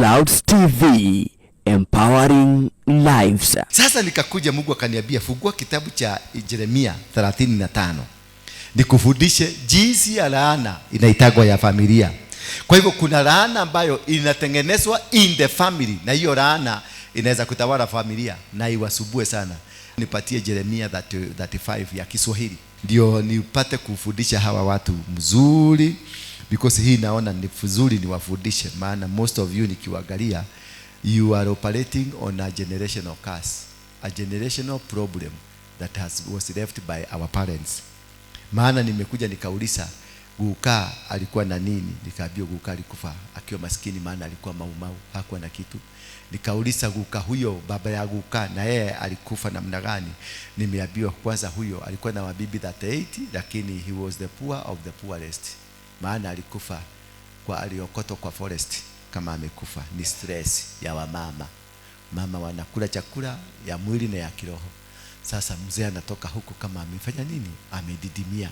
Clouds TV, empowering lives. Sasa nikakuja, Mungu akaniambia, fungua kitabu cha Yeremia 35 nikufundishe jinsi ya laana inaitagwa ya familia. Kwa hivyo kuna laana ambayo inatengenezwa in the family, na hiyo laana inaweza kutawala familia na iwasubue sana. Nipatie Yeremia 30 35 ya Kiswahili ndio nipate kufundisha hawa watu mzuri, because hii naona ni vizuri niwafundishe, maana most of you nikiwaangalia, you are operating on a generational curse, a generational problem that was left by our parents. Maana nimekuja nikauliza guka alikuwa na nini, nikaambiwa guka alikufa akiwa maskini, maana alikuwa maumau, hakuwa na kitu. Nikauliza guka huyo baba ya guka na yeye alikufa namna gani? Nimeambiwa kwanza huyo alikuwa na mabibi 38, lakini he was the poor of the poorest, maana alikufa kwa aliokotwa kwa forest kama amekufa. Ni stress ya wamama, mama wanakula chakula ya mwili na ya kiroho. Sasa mzee anatoka huku kama amefanya nini? Amedidimia.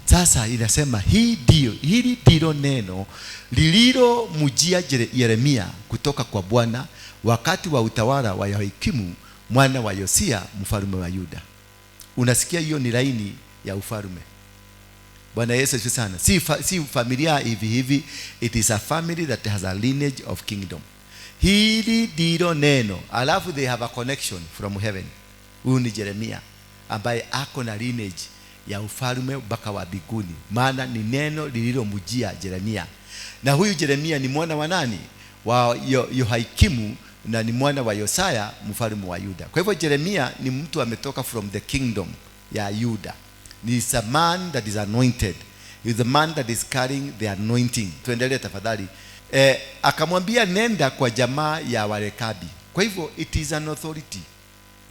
Sasa inasema hii ndio, hili ndilo neno lililomjia Yeremia kutoka kwa Bwana wakati wa utawala wa Yehoyakimu mwana wa Yosia mfalme wa Yuda. Unasikia, hiyo ni laini ya ufalme. Bwana Yesu asifiwe sana. Si familia hivi hivi, it is a family that has a lineage of kingdom. Hili ndilo neno, alafu they have a connection from heaven. Huyu ni Jeremia ambaye ako na lineage ya ufalme mpaka wa mbinguni, maana ni neno lililomjia Jeremia. Na huyu Jeremia ni mwana wa nani? Wa Yohaikimu na ni mwana wa Yosaya mfalme wa Yuda. Kwa hivyo Jeremia ni mtu ametoka from the kingdom ya Yuda. Ni a man that is anointed. He is the man that is carrying the anointing. Tuendelee tafadhali. Akamwambia, nenda kwa jamaa ya Warekabi. Kwa hivyo it is an authority.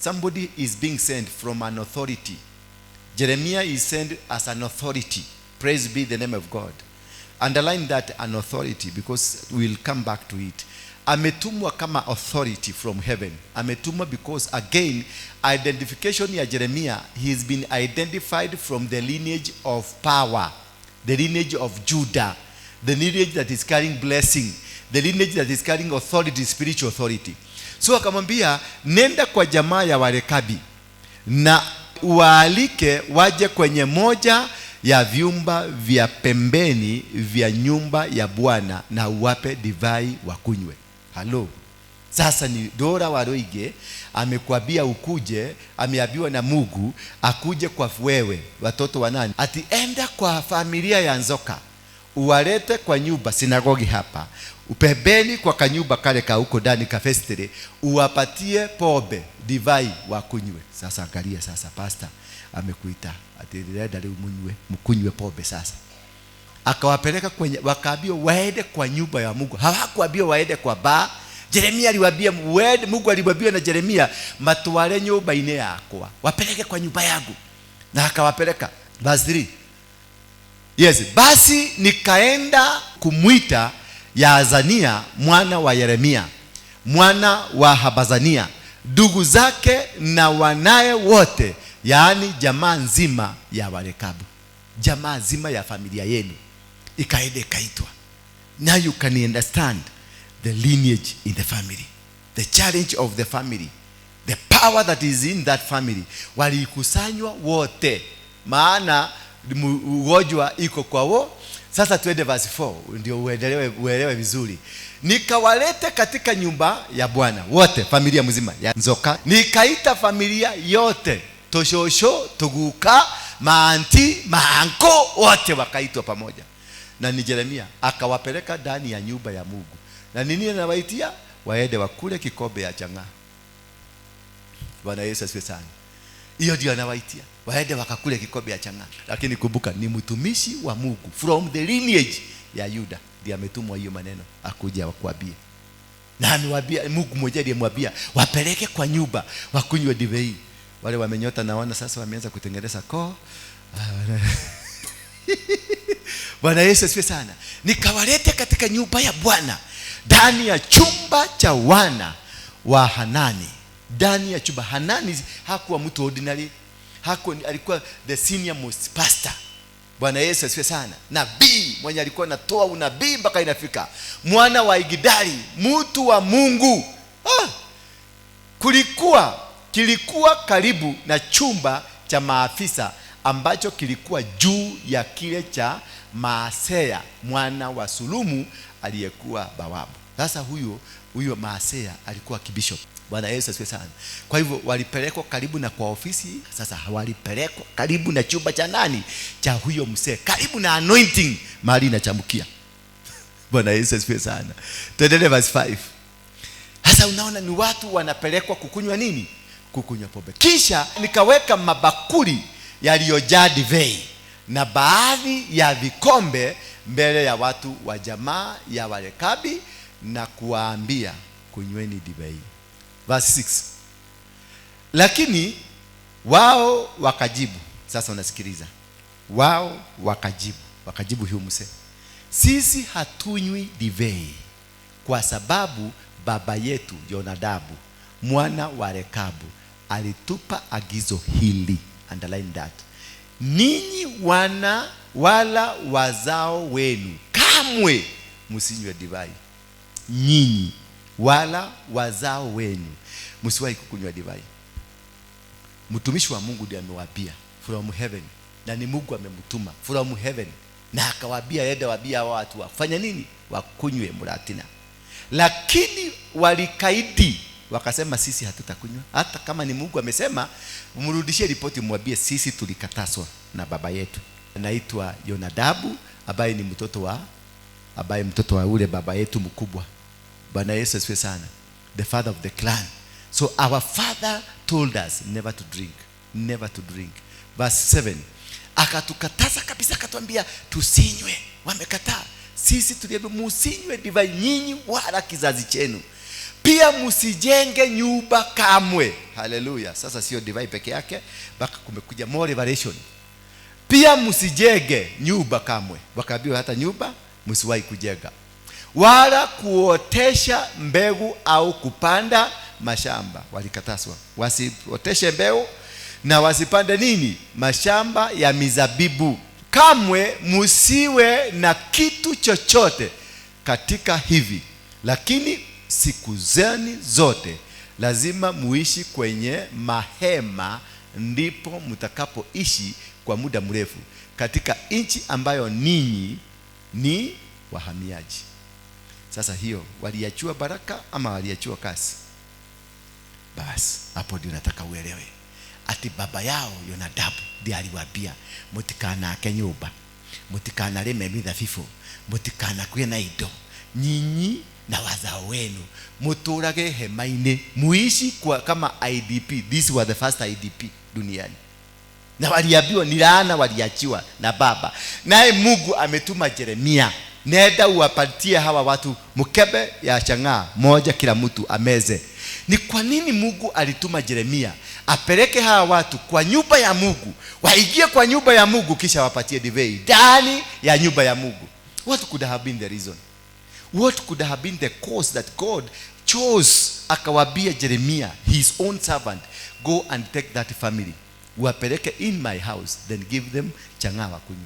Somebody is being sent from an authority. Jeremiah is sent as an authority. Praise be the name of God. Underline that, an authority, because we'll come back to it. Ametumwa kama authority from heaven. Ametumwa because, again, identification ya Jeremiah, he has been identified from the lineage of power, the lineage of Judah, the lineage that is carrying blessing, the lineage that is carrying authority, spiritual authority. So akamwambia, nenda kwa jamaa ya Warekabi na waalike waje kwenye moja ya vyumba vya pembeni vya nyumba ya Bwana na uwape divai wakunywe. Halo. Sasa ni Dora Waruinge amekwambia ukuje, ameambiwa na Mungu akuje kwa wewe, watoto wa nani? Ati enda kwa familia ya Nzoka uwalete kwa nyumba sinagogi hapa upembeni kwa kanyumba kale ka huko ndani ka vestry, uwapatie pombe, divai, wakunywe. Sasa angalia sasa, pastor amekuita ati nenda rĩu munywe, mkunywe pombe. Sasa akawapeleka kwenye, wakaambiwa waende kwa nyumba ya Mungu. Hawakuambiwa waende kwa bar. Jeremia aliwaambia waende, Mungu aliwaambia na Jeremia, matware nyumba-inĩ yakwa, wapeleke kwa nyumba yangu, na akawapeleka. Verse 3. Yes, basi nikaenda kumwita Yaazania mwana wa Yeremia mwana wa Habazania, ndugu zake na wanaye wote, yaani jamaa nzima ya Warekabu, jamaa nzima ya familia yenu ikaenda ikaitwa. Now you can understand the lineage in the family, the challenge of the family, the power that is in that family. Walikusanywa wote, maana ugonjwa iko kwa wo. Sasa tuende verse 4 ndio uelewe vizuri. Nikawalete katika nyumba ya Bwana wote, familia mzima ya Nzoka. Nikaita familia yote, toshosho, tuguka, maanti, maanko, wote wakaitwa pamoja. Na ni Jeremia akawapeleka ndani ya nyumba ya Mungu. Na nini anawaitia? Waende wakule kikombe ya chang'aa. Bwana Yesu asifiwe sana. Hiyo ndio anawaitia, waende wakakule kikombe ya chang'aa. Lakini kumbuka ni mtumishi wa Mungu from the lineage ya Yuda ndiye ametumwa hiyo maneno akuja wakuambie. Na amewaambia, Mungu mmoja aliyemwambia wapeleke kwa nyumba wakunywe divai. Wale wamenyota naona sasa wameanza kutengeneza koo. Bwana Yesu asifiwe sana. Nikawalete katika nyumba ya Bwana ndani ya chumba cha wana wa Hanani. Ndani ya chumba. Hanani hakuwa mtu ordinary, hakuwa, alikuwa the senior most pastor. Bwana Yesu asifiwe sana. Bwana Yesu asifiwe sana. Nabii mwenye alikuwa anatoa unabii mpaka inafika, mwana wa Igidali, mtu wa Mungu. Kilikuwa karibu na chumba cha maafisa ambacho kilikuwa juu ya kile cha Maaseya mwana wa Sulumu aliyekuwa bawabu. Sasa huyo Maaseya alikuwa kibishop. Bwana Yesu asifiwe sana. Kwa hivyo walipelekwa karibu na kwa ofisi. Sasa walipelekwa karibu na chumba cha nani? Cha huyo mzee, karibu na anointing mahali inachamkia. Bwana Yesu asifiwe sana. Tuendelee verse 5. Sasa unaona ni watu wanapelekwa kukunywa nini? Kukunywa pombe. Kisha nikaweka mabakuli yaliyojaa divei na baadhi ya vikombe mbele ya watu wa jamaa ya Warekabi na kuwaambia, kunyweni divei. Verse 6. Lakini wao wakajibu. Sasa unasikiliza. Wao wakajibu. Wakajibu huyu mzee, sisi hatunywi divei kwa sababu baba yetu Yonadabu mwana wa Rekabu alitupa agizo hili. Underline that. Ninyi wana wala wazao wenu kamwe msinywe divai. Nyinyi wala wazao wenu msiwahi kukunywa divai. Mtumishi wa Mungu ndiye amewaambia from heaven, na ni Mungu amemtuma from heaven, na akawaambia enda waambia hawa watu wafanye nini? Wakunywe muratina. Lakini walikaidi, wakasema sisi hatutakunywa. Hata kama ni Mungu amesema, mrudishie ripoti, mwambie sisi tulikatazwa na baba yetu. Anaitwa Yonadabu, ambaye ni mtoto wa ule baba yetu mkubwa. Bwana Yesu asifiwe sana. The father of the clan. So our father told us never to drink, never to drink. Verse 7. Akatukataza kabisa, akatuambia tusinywe. Wamekataa. Sisi tuliambiwa msinywe divai nyinyi wala kizazi chenu. Pia msijenge nyumba kamwe. Haleluya. Sasa sio divai peke yake, mpaka kumekuja more revelation. Pia msijenge nyumba kamwe. Wakaambiwa hata nyumba msiwahi kujenga, wala kuotesha mbegu au kupanda mashamba. Walikatazwa wasioteshe mbegu na wasipande nini? Mashamba ya mizabibu. Kamwe msiwe na kitu chochote katika hivi, lakini siku zenu zote lazima muishi kwenye mahema, ndipo mtakapoishi kwa muda mrefu katika nchi ambayo ninyi ni wahamiaji. Sasa hiyo waliachiwa baraka ama waliachiwa kasi? Basi hapo ndio nataka uelewe. Ati baba yao Yonadabu ndiye aliwaambia mutikanake nyumba, mutikanarime mithabibu, mutikanakue na indo, nyinyi na wazao wenu muturage hema-inĩ, muishi kwa kama IDP. This was the first IDP duniani. Na waliambiwa ni laana waliachiwa na baba. Naye Mungu ametuma Jeremia, nenda uwapatie hawa watu mkebe ya chang'aa moja kila mtu ameze. Ni kwa nini Mungu alituma Jeremia apeleke hawa watu kwa nyumba ya Mungu, waingie kwa nyumba ya Mungu kisha wapatie divei ndani ya nyumba ya Mungu? What could have been the reason? What could have been the cause that God chose akawabia Jeremia, his own servant, go and take that family, wapeleke in my house, then give them chang'aa wakunywe?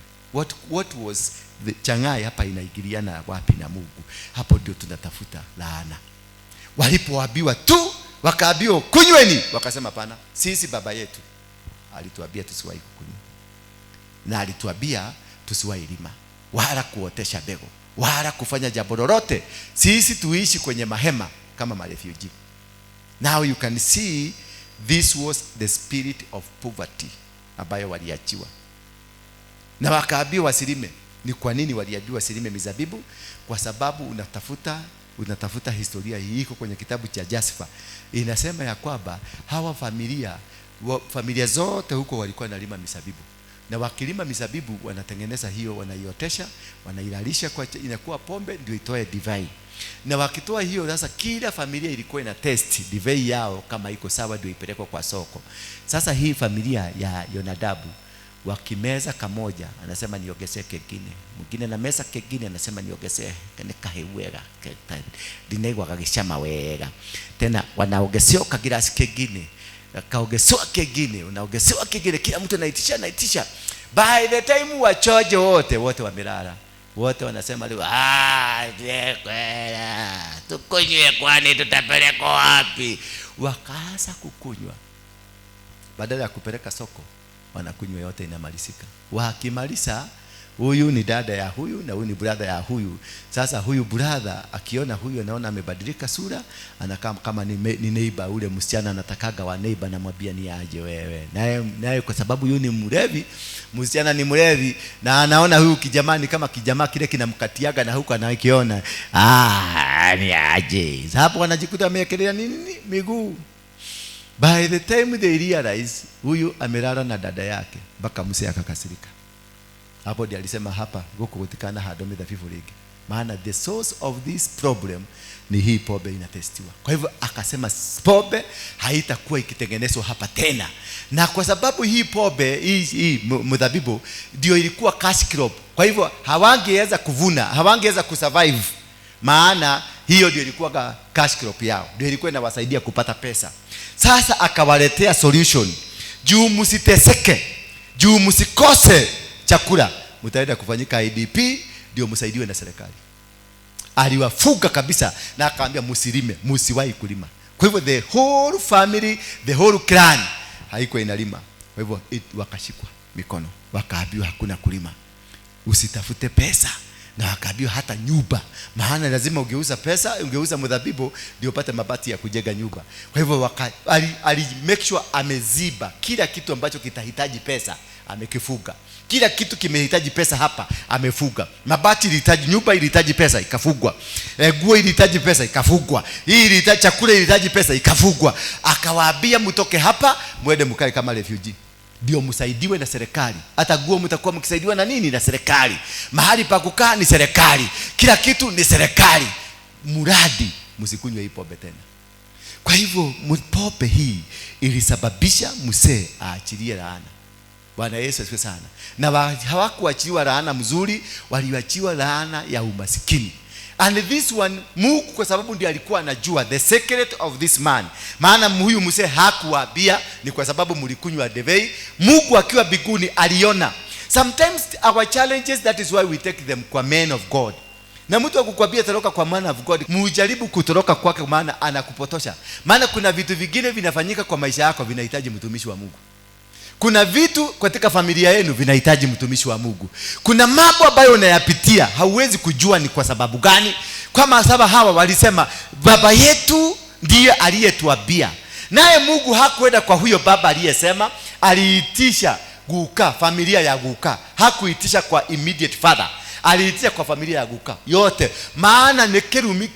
What was the chang'aa hapa inaingiliana wapi na Mungu? Hapo ndio tunatafuta laana. Walipoambiwa tu, wakaambiwa kunyweni, wakasema hapana, sisi baba yetu alituambia tusiwahi kukunywa, na alituambia tusiwahi lima wala kuotesha mbegu wala kufanya jambo lolote, sisi tuishi kwenye mahema kama marefugee. Now you can see this was the spirit of poverty ambayo waliachiwa. Na wakaambiwa wasilime. Ni kwa nini waliambiwa wasilime mizabibu? Kwa sababu unatafuta historia hii iko kwenye kitabu cha Jasper. Inasema ya kwamba hawa familia zote huko walikuwa wanalima mizabibu. Na wakilima mizabibu wanatengeneza hiyo, wanaiotesha, wanailalisha kwa inakuwa pombe ndio itoe divai. Na wakitoa hiyo sasa kila familia ilikuwa ina test divai yao kama iko sawa ndio ipelekwe kwa soko. Sasa hii familia ya Yonadabu wakimeza kamoja anasema niongezee kengine, mwingine na meza kengine anasema niongezee nikahiwega ndinaigwa gagicama wega, tena wanaongezewa kagirasi kengine, kaongezewa kengine, unaongezewa kengine, kila mtu anaitisha. By the time wachoje wote wote wamelala, wote wanasema leo, "Ah, tukwela tukunywe, kwani tutapelekwa wapi?" Wakaanza kukunywa, badala ya kupeleka soko wanakunywa yote, inamalizika. Wakimaliza, huyu ni dada ya huyu na huyu ni brother ya huyu. Sasa huyu brother akiona huyu, anaona amebadilika sura, anakaa kama ni neighbor ule msichana anatakaga wa neighbor, namwambia, "Ni aje wewe?" Naye kwa sababu huyu ni mlevi, msichana ni mlevi, na anaona huyu kijamani kama kijamaa kile kinamkatiaga na huku anakiona, "Ah, ni aje?" Hapo wanajikuta amewekelea nini nini miguu. By the time they realize, huyu amelala na dada yake, mpaka mzee akakasirika. Hapo ndiye alisema, "Hapa guku gutikana hando mithabibu ringi, maana the source of this problem ni hii pombe inatestiwa." Kwa hivyo akasema pombe haitakuwa ikitengenezwa hapa tena, na kwa sababu hii pombe hii mthabibu ndio ilikuwa cash crop, kwa hivyo hawangeweza kuvuna, hawangeweza kusurvive, maana hiyo ndio ilikuwa cash crop yao, ndio ilikuwa inawasaidia kupata pesa. Sasa akawaletea solution: juu msiteseke, juu msikose chakula, mtaenda kufanyika IDP ndio msaidiwe na serikali. Aliwafuga kabisa na akaambia, "Msilime, msiwahi kulima." Kwa hivyo the whole family, the whole clan haikuwa inalima. Kwa hivyo wakashikwa mikono, wakaambiwa hakuna kulima, usitafute pesa, na wakaambiwa hata nyumba, maana lazima ungeuza pesa, ungeuza mdhabibu ndio upate mabati ya kujenga nyumba. Kwa hivyo ali make sure ameziba kila kitu ambacho kitahitaji pesa, amekifuga. Kila kitu kimehitaji pesa hapa, amefuga. Mabati ilihitaji, nyumba ilihitaji pesa, ikafugwa. Nguo ilihitaji pesa, ikafugwa. Hii ilihitaji chakula, ilihitaji pesa, ikafugwa. Akawaambia, "Mtoke hapa mwende mkae kama refugee ndio msaidiwe na serikali. Hata nguo mtakuwa mkisaidiwa na nini? Na serikali. Mahali pa kukaa ni serikali, kila kitu ni serikali, mradi msikunywe hii pombe tena." Kwa hivyo pombe hii ilisababisha mzee aachilie laana. Bwana Yesu asifiwe sana. Na hawakuachiliwa laana mzuri, waliachiwa laana ya umasikini. And this one, Mungu kwa sababu ndiye alikuwa anajua the secret of this man, maana huyu mzee hakuwaambia ni kwa sababu mlikunywa divai. Mungu akiwa mbinguni aliona. Sometimes our challenges, that is why we take them kwa men of God. Na mtu akukwambia toroka kwa man of God, mujaribu kutoroka kwake, maana anakupotosha. Maana kuna vitu vingine vinafanyika kwa maisha yako vinahitaji mtumishi wa Mungu. Kuna vitu katika familia yenu vinahitaji mtumishi wa Mungu. Kuna mambo ambayo unayapitia hauwezi kujua ni kwa sababu gani. Kama saba hawa walisema, "Baba yetu ndiye aliyetuambia." Naye Mungu hakwenda kwa huyo baba aliyesema, aliitisha guka, familia ya guka. Hakuitisha kwa immediate father, aliitisha kwa familia ya guka yote, maana ni kirumi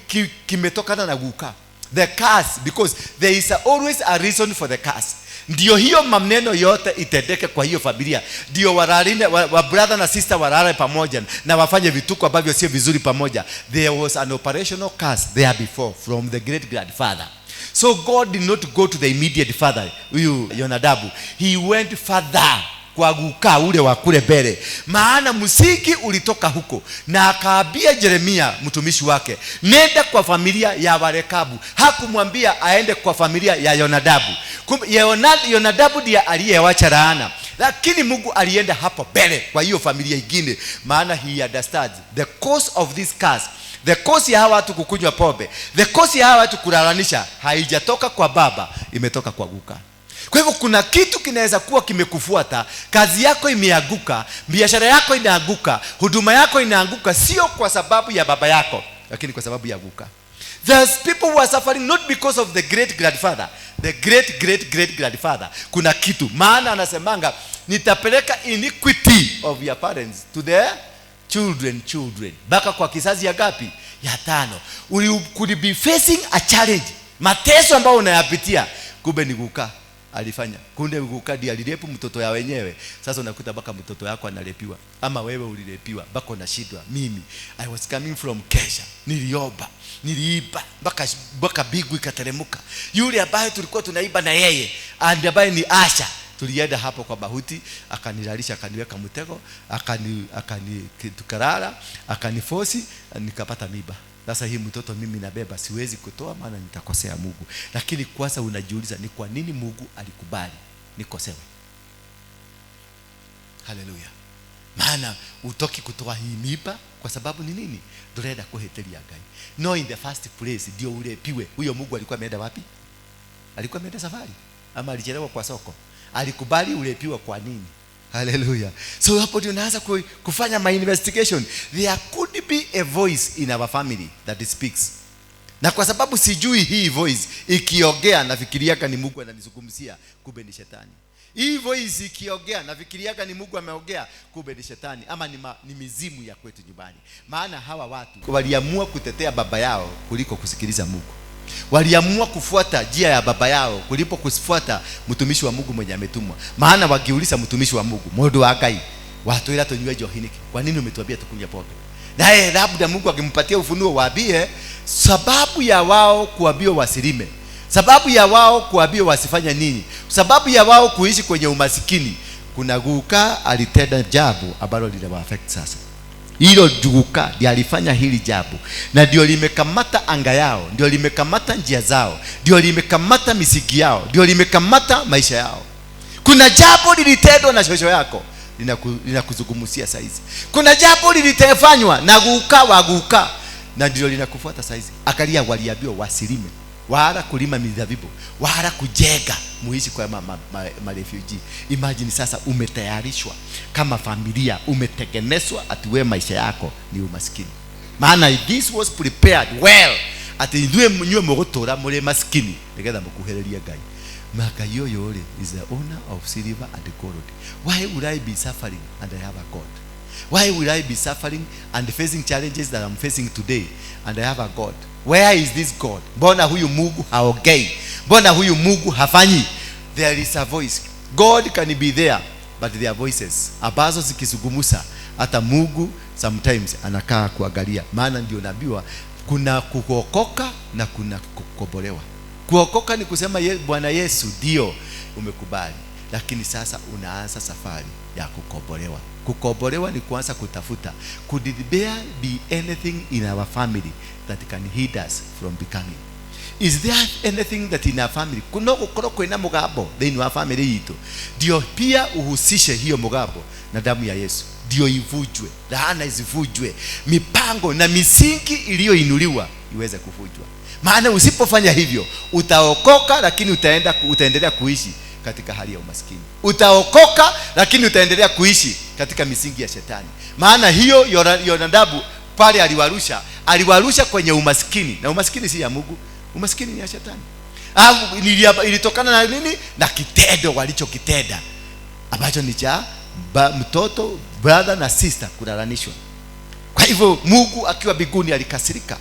kimetokana na guka. The curse, because there is always a reason for the curse. Ndio hiyo maneno yote itendeke kwa hiyo familia, ndio walaline wa brother na sister walale pamoja na wafanye vituko ambavyo sio vizuri pamoja. There was an operational curse there before from the great grandfather. So God did not go to the immediate father, huyu Yonadabu. He went further, kwa guka ule wa kule mbele, maana msingi ulitoka huko, na akaambia Jeremia mtumishi wake, "Nenda kwa familia ya Warekabu." Hakumwambia aende kwa familia ya Yonadabu. Kumbe Yonadabu ndiye aliyewacha laana, lakini Mungu alienda hapo mbele kwa hiyo familia ingine, maana he understands the cause of this curse. The cause ya hawa watu kukunywa pombe, the cause ya hawa watu kulalanisha haijatoka kwa baba, imetoka kwa guka. Kwa hivyo kuna kitu kinaweza kuwa kimekufuata, kazi yako imeanguka, biashara yako inaanguka, huduma yako inaanguka, sio kwa sababu ya baba yako, lakini kwa sababu ya guka. There's people who are suffering not because of the great grandfather, the great great great grandfather. Kuna kitu, maana anasemanga, "Nitapeleka iniquity of your parents to their children children," mpaka kwa kizazi ya gapi? Ya tano. You could be facing a challenge, mateso ambayo unayapitia, kumbe ni guka alifanya, kumbe guka ndiye alirape mtoto ya wenyewe. Sasa unakuta mpaka mtoto yako anarapiwa, ama wewe ulirapiwa, mpaka unashindwa. "Mimi I was coming from kesha, niliomba, niliiba mpaka mbingu ikateremka. Yule ambaye tulikuwa tunaiba na yeye and ambaye ni Asha, tulienda hapo kwa bahuti, akanilalisha, akaniweka mtego, akani tukalala, akaniforce, nikapata mimba. Sasa hii mtoto mimi nabeba, siwezi kutoa, maana nitakosea Mungu." Lakini kwanza unajiuliza ni kwa nini Mungu alikubali nikosewe. Haleluya. Maana utoki kutoa hii mimba kwa sababu ni nini? Ndurenda kuhĩtĩria Ngai. No in the first place ndio urepiwe. Huyo Mungu alikuwa ameenda wapi? Alikuwa ameenda safari ama alichelewa kwa soko? Alikubali urepiwe kwa nini? Haleluya. So hapo ndio unaanza kufanya my investigation. There could be a voice in our family that speaks. Na kwa sababu sijui hii voice ikiongea nafikiriaga ni Mungu ananizungumzia, kumbe ni shetani. Hii voice ikiongea nafikiriaga ni Mungu ameongea, kumbe ni shetani ama ni mizimu ya kwetu nyumbani. Maana hawa watu waliamua kutetea baba yao kuliko kusikiliza Mungu. Waliamua kufuata njia ya baba yao kuliko kufuata mtumishi wa Mungu mwenye ametumwa. Maana wakiuliza mtumishi wa Mungu, mundu wa Ngai, watwira tunywe njohi niki? Kwa nini umetuambia tukunywe pombe? Naye labda Mungu akimpatia ufunuo waambie sababu ya wao kuambiwa wasilime, sababu ya wao kuambiwa wasifanye nini, sababu ya wao kuishi kwenye umasikini. Kuna guka alitenda jambo ambalo linawa affect sasa. Hilo guka ndiye alifanya hili jambo, na ndio limekamata anga yao, ndio limekamata njia zao, ndio limekamata misingi yao, ndio limekamata maisha yao. Kuna jambo lilitendwa na shosho yako linakuzungumzia saizi. Kuna jambo lilitefanywa na guka wa guka, na ndio linakufuata saizi. Akalia waliambiwa wasilime wala kulima mizabibu wala kujenga, muishi kwa ma refugee. Imagine sasa umetayarishwa kama familia, umetengenezwa ati wewe maisha yako ni umaskini. Maana this was prepared well, ati ithuĩ nyuĩ mũgũtũra mũrĩ maskini nĩgetha mũkuhĩrĩrie Ngai. Ngai ũyũ rĩ is the owner of silver and gold. Why would I be suffering and I have a God? Why would I be suffering and facing challenges that I'm facing today and I have a God? Where is this God? Mbona huyu Mungu haongei? Mbona huyu Mungu hafanyi? There is a voice. God can be there, but there are voices ambazo zikizungumza hata Mungu sometimes anakaa kuangalia. Maana ndio naambiwa kuna kuokoka na kuna kukombolewa. Kuokoka ni kusema Bwana Yesu ndio umekubali, lakini sasa unaanza safari ya kukombolewa. Kukombolewa ni kuanza kutafuta. Could there be anything in our family that can hinder us from becoming? Is there anything that in our family? Kuno gukorwo kwina mugambo thiini wa family yitu, ndio pia uhusishe hiyo mugambo na damu ya Yesu, ndio ivujwe, laana isivujwe, mipango na misingi iliyoinuliwa iweze kuvujwa. Maana usipofanya hivyo utaokoka, lakini utaendelea kuishi katika hali ya umaskini. Utaokoka lakini utaendelea kuishi katika misingi ya shetani. Maana hiyo Yonadabu pale aliwarusha kwenye umaskini, na umaskini si ya Mungu, umaskini ni ya shetani. Ilitokana na nini? Na kitendo walichokitenda ambacho ni cha mtoto, brother na sister kulalanishwa. Kwa hivyo Mungu akiwa mbinguni alikasirika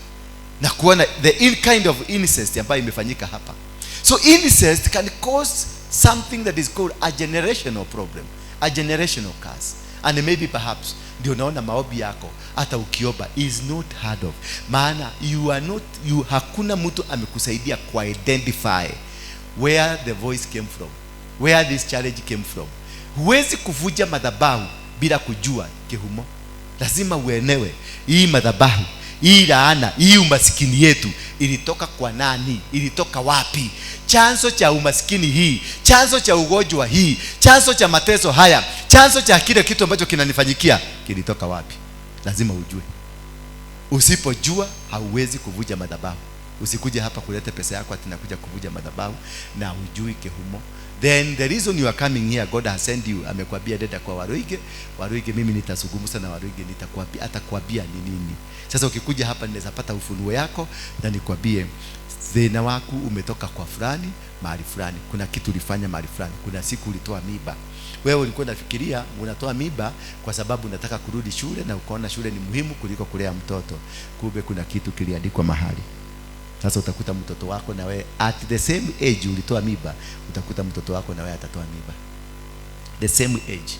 na kuona the in kind of incest ambayo imefanyika hapa. So incest can cause something that is called a generational problem, a generational curse. And maybe perhaps ndio naona maombi yako hata ukiomba is not heard of. Maana you are not, you, hakuna mtu amekusaidia ku identify where the voice came from, where this challenge came from. Huwezi kuvuja madhabahu bila kujua kihumo. Lazima uelewe hii madhabahu, hii laana, hii umaskini yetu ilitoka kwa nani? Ilitoka wapi? Chanzo cha umaskini hii, chanzo cha ugonjwa hii, chanzo cha mateso haya, chanzo cha kile kitu ambacho kinanifanyikia kilitoka wapi? Lazima ujue. Usipojua hauwezi kuvuja madhabahu. Usikuje hapa kuleta pesa yako ati nakuja kuvuja madhabahu na hujui kihumo. Then the reason you are coming here, God has sent you. Amekwambia deda kwa Waruige, Waruige mimi nitazungumza na Waruige, nitakwambia, atakwambia ni nini. Sasa ukikuja hapa ninaweza pata ufunuo yako na nikwambie thina waku umetoka kwa fulani, mahali fulani. Kuna kitu ulifanya mahali fulani. Kuna siku ulitoa miba. Wewe ulikuwa unafikiria unatoa miba kwa sababu unataka kurudi shule na ukaona shule ni muhimu kuliko kulea mtoto. Kumbe kuna kitu kiliandikwa mahali. Sasa utakuta mtoto wako na wewe at the same age ulitoa miba, utakuta mtoto wako na wewe atatoa miba. The same age.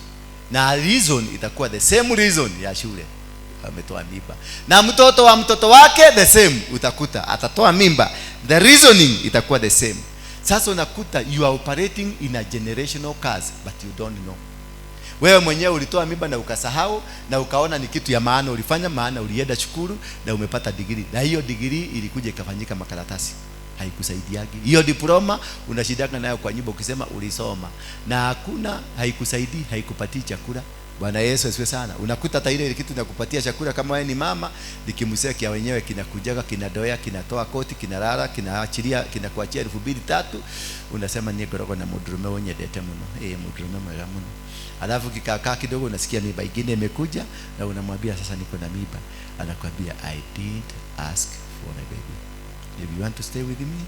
Na reason itakuwa the same reason ya shule. Ametoa mimba. Na mtoto wa mtoto wake the same utakuta atatoa mimba. The reasoning itakuwa the same. Sasa unakuta you are operating in a generational curse but you don't know. Wewe mwenyewe ulitoa mimba na ukasahau na ukaona ni kitu ya maana ulifanya, maana ulienda shukuru na umepata degree. Na hiyo degree ilikuja ikafanyika makaratasi. Haikusaidiagi. Hiyo diploma unashindana nayo kwa nyumba ukisema ulisoma. Na hakuna, haikusaidii, haikupatii chakula. Bwana Yesu asifiwe sana. Unakuta hata ile kitu nakupatia chakula kama wewe ni mama, nikimsea kia wenyewe kinakujaga, kinadoya, kinatoa koti, kinalala, kinaachilia, kinakuachia 2000 3,000. Unasema ni gorogo na mudurume wenyendete muno. Mudurume mwega muno. Alafu kikakaa kidogo unasikia mimba ingine imekuja na unamwambia sasa niko na mimba. Anakuambia I didn't ask for a baby. If you want to stay with me,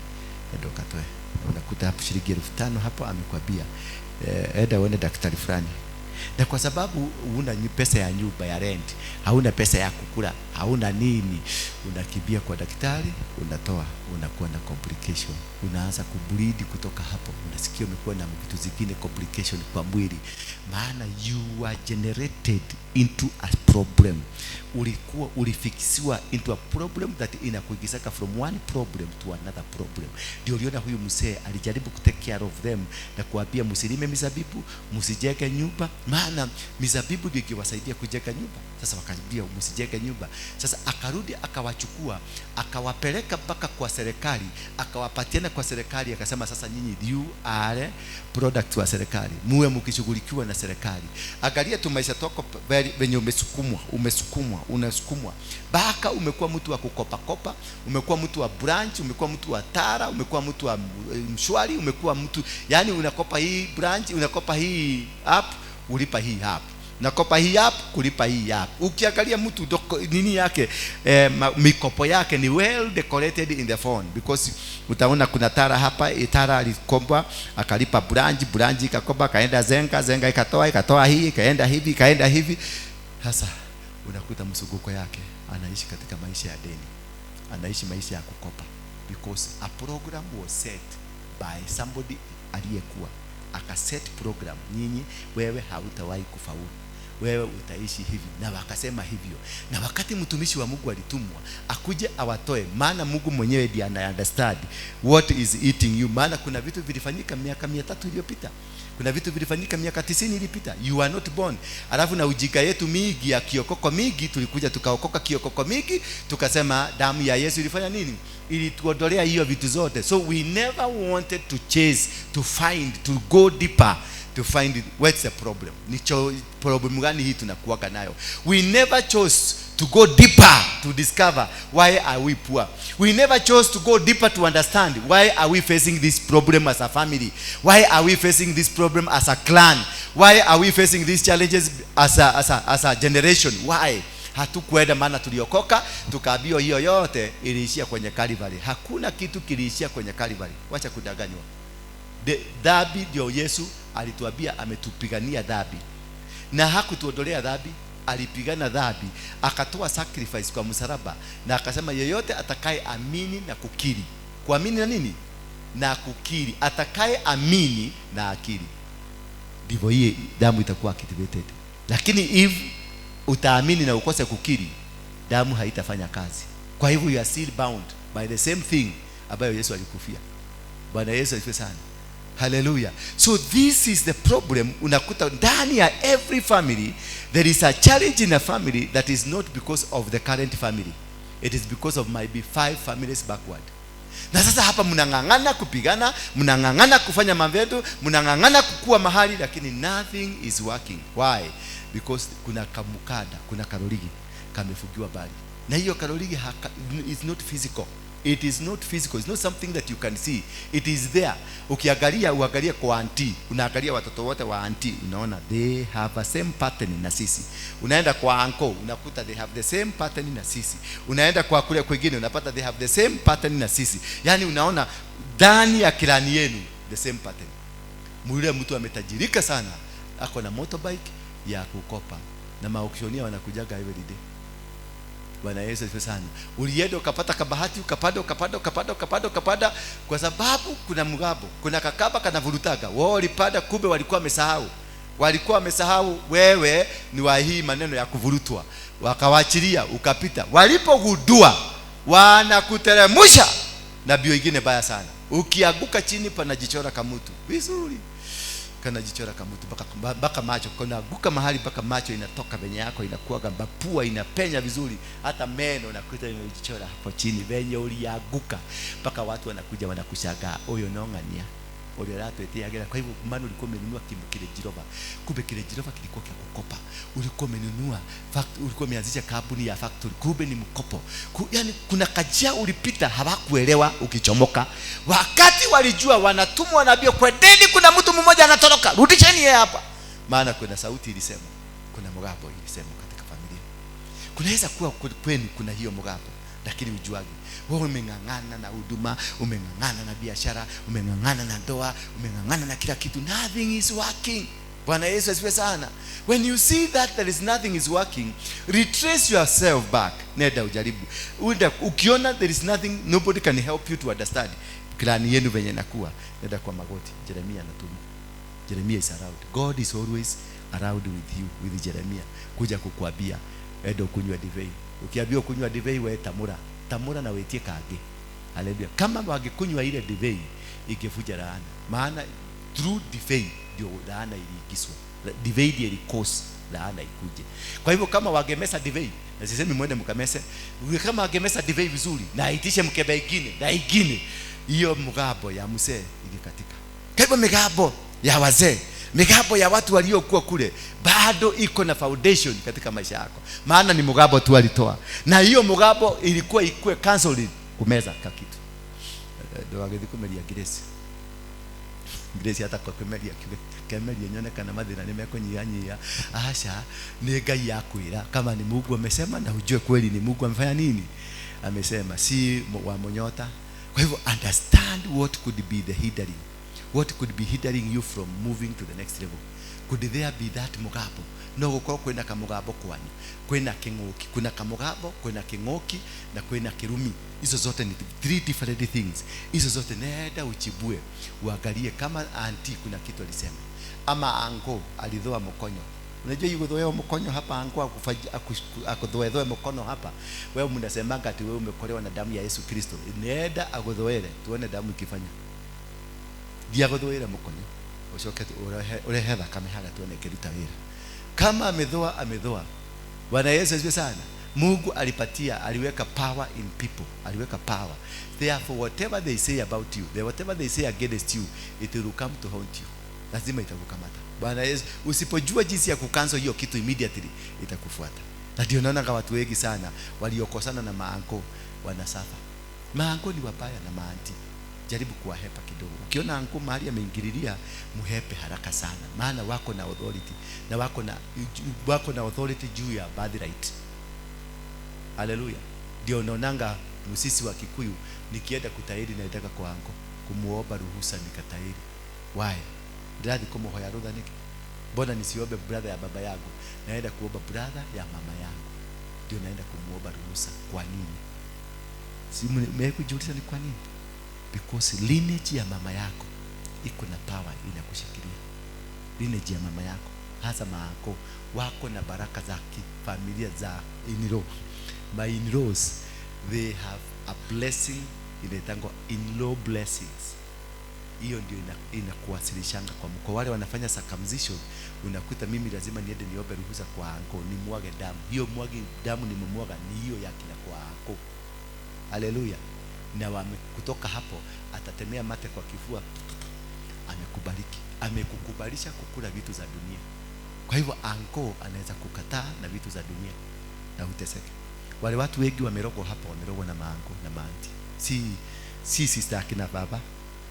enda ukatoe. Unakuta hapo shilingi 5,000 hapo amekwambia enda uone daktari fulani. Na kwa sababu huna pesa ya nyumba ya rent, hauna pesa ya kukula, hauna nini, unakimbia kwa daktari, unatoa, unakuwa na complication, unaanza kubleed kutoka hapo, unasikia umekuwa na vitu zingine complication kwa mwili, maana you are generated into a problem. Ulikuwa ulifixiwa into a problem that inakuingizaga from one problem to another problem. Ndio uliona huyu mzee alijaribu ku take care of them na kuambia msilime mizabibu, msijenge nyumba, maana mizabibu ndio ikiwasaidia kujenga nyumba. Sasa wakaambia msijenge nyumba. Sasa akarudi akawachukua, akawapeleka mpaka kwa serikali, akawapatiana kwa serikali, akasema sasa nyinyi you are product wa serikali, muwe mkishughulikiwa na serikali. Angalia tu maisha toko venye umesukumwa, umesukumwa, unasukumwa mpaka umekuwa mtu wa kukopa kopa, umekuwa mtu wa branch, umekuwa mtu wa Tala, umekuwa mtu wa M-Shwari, umekuwa mtu yani unakopa hii branch, unakopa hii app, ulipa hii app, nakopa hii app, kulipa hii app. Ukiangalia mtu doko, nini yake mikopo yake ni well decorated in the phone, because utaona kuna Tala hapa, Tala alikomba akalipa branch, branch ikakopa akaenda Zenka, Zenka ikatoa, ikatoa hii, ikaenda hivi, ikaenda hivi. Sasa unakuta msunguko yake anaishi katika maisha ya deni, anaishi maisha ya kukopa, because a program was set by somebody aliyekuwa akaset program, nyinyi wewe hautawahi kufaulu, wewe utaishi hivi, na wakasema hivyo. Na wakati mtumishi wa Mungu alitumwa akuje awatoe, maana Mungu mwenyewe ndiye ana understand what is eating you. Maana kuna vitu vilifanyika miaka 300 iliyopita, kuna vitu vilifanyika miaka 90 iliyopita, you are not born. Alafu na ujika yetu mingi ya kiokoko mingi, tulikuja tukaokoka kiokoko mingi, tukasema damu ya Yesu ilifanya nini? Ilituondolea hiyo vitu zote. So we never wanted to chase, to find, to go deeper, to find it. What's the problem? Ni problem gani hii tunakuwaga nayo? We never chose to go deeper to discover why are we poor. We never chose to go deeper to understand why are we facing this problem as a family. Why are we facing this problem as a clan? Why are we facing these challenges as a generation? Why? Hatukuenda, maana tuliokoka tukaambiwa hiyo yote iliishia kwenye Calvary. Hakuna kitu kiliishia kwenye Calvary. Wacha kudanganywa. Dhambi ndio Yesu alituambia ametupigania dhambi. Na hakutuondolea dhambi, alipigana dhambi, akatoa sacrifice kwa msalaba, na akasema yeyote atakaye amini na kukiri. Kuamini na nini? Na kukiri. Atakaye amini na akiri, ndivyo hii damu itakuwa activated. Lakini if utaamini na ukose kukiri, damu haitafanya kazi. Kwa hivyo you are still bound by the same thing ambayo Yesu alikufia. Bwana Yesu asifiwe sana. Hallelujah. So this is the problem. Unakuta ndani ya every family there is a challenge in a family that is not because of the current family. It is because of maybe 5 families backward. Na sasa hapa mnang'ang'ana kupigana, mnang'ang'ana kufanya mambo yetu, mnang'ang'ana kukua mahali, lakini nothing is working. Why? Because kuna kamukada, kuna karoligi kamefugiwa bali. Na hiyo karoligi is not physical. It is not physical. It's not something that you can see. It is there. Ukiangalia, uangalie kwa auntie, unaangalia watoto wote wa auntie, unaona they have a same pattern na sisi. Unaenda kwa uncle, unakuta they have the same pattern na sisi. Unaenda kwa kule kwingine, unapata they have the same pattern na sisi. Yaani unaona ndani ya kirani yenu the same pattern. Yule mtu ametajirika sana, ako na motorbike ya kukopa, na maauctioneer wanakujaga every day. Bwana Yesu asifiwe sana. Ulienda ukapata kabahati, ukapanda, ukapanda, ukapanda, ukapanda, ukapanda, kwa sababu kuna mgabo, kuna kakaba kanavurutaga. Wao walipanda, kumbe walikuwa wamesahau. Walikuwa wamesahau wewe ni wa hii maneno ya kuvurutwa. Wakawaachilia ukapita. Walipogundua wanakuteremusha na bio ingine baya sana. Ukianguka chini panajichora kamutu. Vizuri. Kanajichora kamutu mpaka macho. Kanaanguka mahali mpaka macho inatoka venye yako inakuwa gamba, pua inapenya vizuri, hata meno unakuta imejichora hapo chini venye ulianguka, mpaka watu wanakuja wanakushangaa, huyo nong'ania. Ũrĩa ũratwĩtĩagĩra. Kwa hivyo maana ulikuwa umenunua Range Rover, kumbe Range Rover kilikuwa kia kukopa. Ulikuwa umenunua ulikuwa umeanzisha kampuni ya factory, kumbe ni mkopo. Yani kuna kajia ulipita hawakuelewa ukichomoka. Wakati walijua wanatumwa nabii, kwendeni, kuna mtu mmoja anatoroka, rudisheni yeye hapa. Maana kuna sauti ilisema, kuna mgambo ilisema katika familia. Kunaweza kuwa kwenu kuna hiyo mgambo, lakini ujuage wewe umeng'ang'ana na huduma, umeng'ang'ana na biashara, umeng'ang'ana na ndoa, umeng'ang'ana na kila kitu, nothing is working. Bwana Yesu asifiwe sana. When you see that there is nothing is working, retrace yourself back. Nenda ujaribu. Unda, ukiona there is nothing, nobody can help you to understand plan yenu venye nakuwa, nenda kwa magoti. Jeremia anatuma. Jeremia is around. God is always around with you, with Jeremia. Kuja kukuambia, enda ukunywa divei. Ukiambiwa kunywa divei, wewe tamura. Tamura na wetie kage. Haleluya. Kama wangekunywa ile divei, ingevuja laana. Maana through divei ndio laana iliingizwa. Divei ndio ilicause laana ikuje. Kwa hivyo kama wangemesa divei, na sisemi mwende mkamese, kama wangemesa divei vizuri na aitishe mkebe ingine na ingine, hiyo mgambo ya mzee ingekatika. Kwa hivyo migambo ya wazee, migambo ya watu waliokuwa kule bado iko na foundation katika maisha yako, maana ni mgambo tu alitoa, na hiyo mgambo ilikuwa ikue cancelled kumeza kakitu. Ndwagĩthiĩ kũmeria Grace. Grace hata kwa kũmeria kemeria nyone kana mathĩna nĩ mekũnyihanyihia. Aca, nĩ Ngai akwĩra kama ni Mungu amesema, na ujue kweli ni Mungu amefanya nini, amesema, si wa monyota. Kwa hivyo understand what could be the hindering, what could be hindering you from moving to the next level. Could there be that mugambo? No gukorwo kwina kamugambo kwanyu, kwina king'uki, kwina kamugambo, kwina king'uki na kwina kirumi. Hizo zote ni three different things. Hizo zote nenda uchibue, uangalie kama anti kuna kitu alisema, ama ango alidhoa mkonyo. Unajua hiyo kudhoea mkonyo hapa, ango akudhoedhoe mkono hapa, wewe mnasemanga ati wewe umekolewa na damu ya Yesu Kristo. Nenda agudhoere tuone damu ikifanya. Ndiagudhoere mkonyo, ucoke urehe thakame haria tuone ikiruta wira. Kama amedhoa, amedhoa. Bwana Yesu asifiwe sana. Mungu alipatia, aliweka power in people, aliweka power. Therefore whatever they say about you, whatever they say against you, it will come to haunt you. Lazima itakukamata. Bwana Yesu, usipojua jinsi ya kucancel hiyo kitu immediately, itakufuata. Na ndio naona watu wengi sana waliokosana na maanko wanasafa. Maanko ni wabaya na maanti. Jaribu kuwahepa kidogo. Ukiona anko mahali ameingililia, muhepe haraka sana. Maana wako na authority, na wako na authority juu ya birthright. Haleluya. Ndio naonanga msisi wa Kikuyu nikienda kutairi naitaka kwa anko kumuomba ruhusa nikatairi. Why? Ndirathi kumuhoya rutha niki? Mbona nisiombe brother ya baba yangu? Naenda kuomba brother ya mama yangu. Ndio naenda kumuomba ruhusa. Kwa nini? Si mmekujiuliza ni kwa nini? Because lineage ya mama yako iko na power inakushikilia. Lineage ya mama yako, hasa maako wako na baraka za familia za in-law. My in-laws, they have a blessing inaitangwa in-law blessings. Hiyo ndio inakuwasilishanga kwa mko. Wale wanafanya circumcision, unakuta mimi lazima niende niombe ruhusa kwa anko, nimwage damu. Hiyo mwage damu nimemwaga ni hiyo ya kila kwa anko. Haleluya. Na kutoka hapo atatemea mate kwa kifua, amekubariki, amekukubalisha kukula vitu za dunia. Kwa hivyo anko anaweza kukataa na vitu za dunia na uteseke. Wale watu wengi wamerogwa hapa, wamerogwa na maanko na maanti. Si sister akina baba,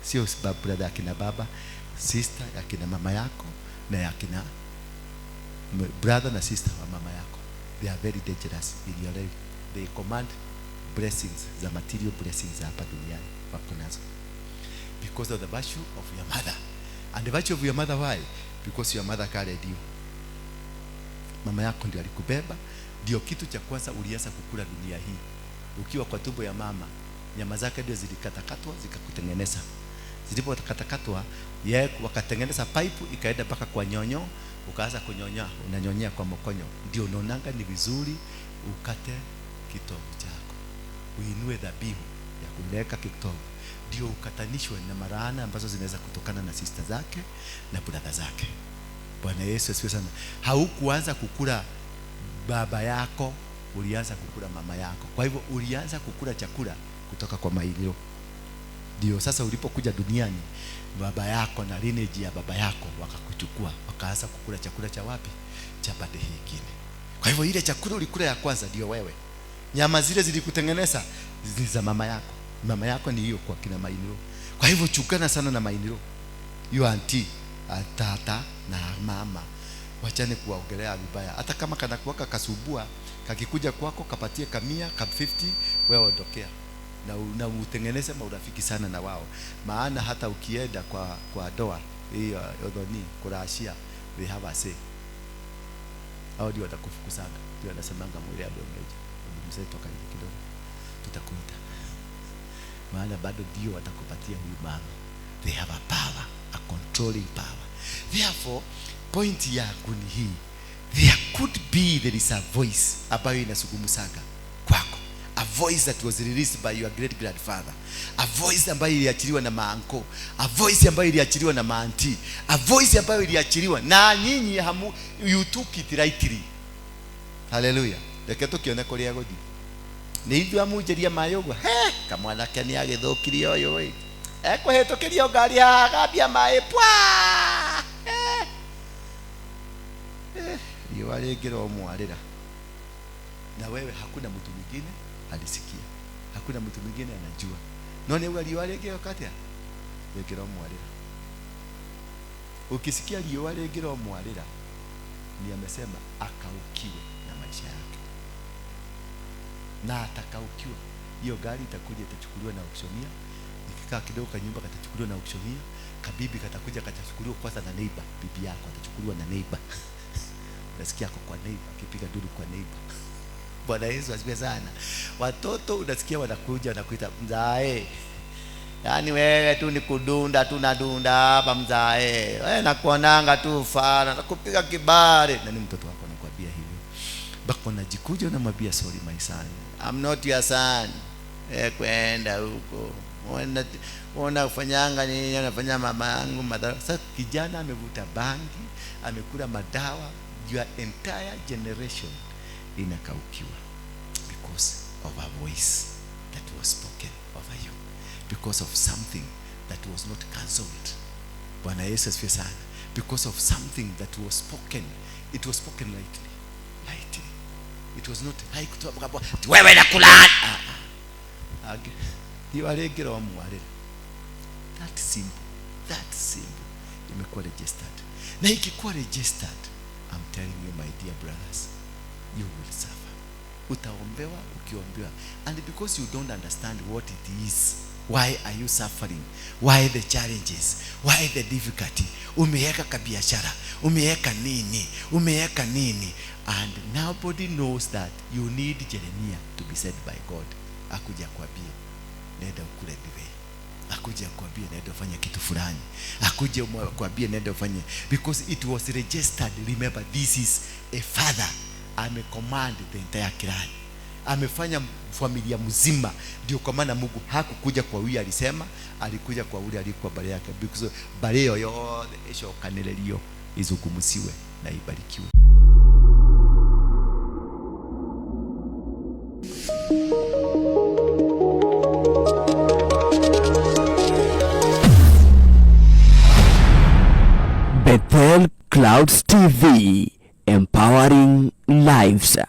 sio brother akina baba, sister akina mama yako na akina brother na sister wa mama yako. They are very dangerous in your life. They command blessings, za material blessings hapa duniani wako nazo. Because of the virtue of your mother. And the virtue of your mother, why? Because your mother carried you. Mama yako ndio alikubeba, ndio kitu cha kwanza ulianza kukula dunia hii. Ukiwa kwa tumbo ya mama, nyama zake ndio zilikatakatwa zikakutengeneza. Zilipokatakatwa, yeye wakatengeneza pipe ikaenda mpaka kwa nyonyo, ukaanza kunyonya, unanyonyea kwa mkonyo. Ndio unaonanga ni vizuri ukate kitovu chako, uinue dhabihu ya kuleka kitovu, ndio ukatanishwe na maraana ambazo zinaweza kutokana na sister zake na brother zake. Bwana Yesu asifiwe sana. Haukuanza kukula baba yako, ulianza kukula mama yako. Kwa hivyo ulianza kukula chakula kutoka kwa mailio. Ndio sasa ulipokuja duniani, baba yako na lineage ya baba yako wakakuchukua, wakaanza kukula chakula cha wapi? Cha pande hii ingine. Kwa hivyo ile chakula ulikula ya kwanza ndio wewe. Nyama zile zilikutengeneza ni za mama yako. Mama yako ni hiyo kwa kina mainiro. Kwa hivyo chukana sana na mainiro, hiyo auntie, tata na mama, wachane kuwaongelea vibaya. Hata kama kanakuwaka kasubua, kakikuja kwako kapatie kamia ka 50, wewe ondokea na utengeneze maurafiki sana na wao, maana hata ukienda kwa doa hiyo odhoni kurashia, they have a say. Hao ndio watakufukuzaga, ndio wanasemanga mwili ameongeja mzee, toka hivi kidogo, tutakuita, maana bado ndio watakupatia huyu mama. They have a power, a controlling power. Therefore, point yangu ni hii, there could be, there is a voice ambayo inasugumusaga kwako, a voice that was released by your great grandfather, a voice ambayo iliachiliwa na maanko, a voice ambayo iliachiliwa na maanti, a voice ambayo iliachiliwa na nyinyi hamu, you took it rightly. Haleluya. Reke tukione kuria guthi nä ithuĩ amunjĩria maĩ ũguo, he kamwanake nĩ agĩthũkirie ũyũ ĩ, ekũhĩtũkĩrio ngari haha agambia maĩ pwa. Eh. Eh, riũa rĩngĩromwarĩra na wewe, hakuna mtu mwingine alisikia, hakuna mtu mwingine anajua, no nĩ auga riũa rĩngĩoka atĩa, rĩngĩromwarĩra. Ukisikia riũa rĩngĩromwarĩra, ni amesema akaukiwe na maisha yake, na atakaukiwa. Hiyo gari itakuja itachukuliwa na auctioneer, ikikaa kidogo kanyumba katachukuliwa na auctioneer, kabibi katakuja katachukuliwa kwanza na neighbor, bibi yako atachukuliwa na neighbor. Unasikia ako kwa neighbor akipiga duru kwa neighbor. Bwana Yesu asifiwe sana. Watoto unasikia wanakuja wanakuita mzae, yaani wewe tu ni kudunda tu nadunda hapa mzae, wewe nakuonanga tu fara nakupiga kibare, na ni mtoto wako anakuambia hivyo mpaka unajikuja unamwambia sorry my son, I'm not your son. Eh, kwenda huko ona ufanyanga nini, anafanya mama yangu madhara. Sasa kijana amevuta bangi, amekula madawa, your entire generation inakaukiwa because of a voice that was spoken over you, because of something that was not cancelled. Bwana Yesu asifiwe sana. Because of something that was spoken, it was spoken lightly, lightly. It was not haikutoa mgambo, ati wewe nakulaani. Ah, ah. Riũa rĩngĩromwarĩra, that simple, that simple, imekuwa registered. Na ikikuwa registered, I'm telling you my dear brothers, you will suffer. Utaombewa ukiombewa, and because you don't understand what it is, why are you suffering, why the challenges, why the difficulty, umeweka kabiashara, umeweka nini, umeweka nini, and nobody knows that you need Jeremiah to be sent by God akuja akwambie nenda ukule divei, akuje akwambie nenda ufanye kitu fulani, akuje akwambie nenda ufanye, because it was registered. Remember, this is a father amecommand the entire clan, amefanya familia mzima. Ndio kwa maana Mungu hakukuja kwa huyu alisema, alikuja kwa ule alikuwa mbele yake, because mbari ĩyo yothe ĩcokanĩrĩrio izungumziwe na ibarikiwe. Bethel Clouds TV, empowering lives.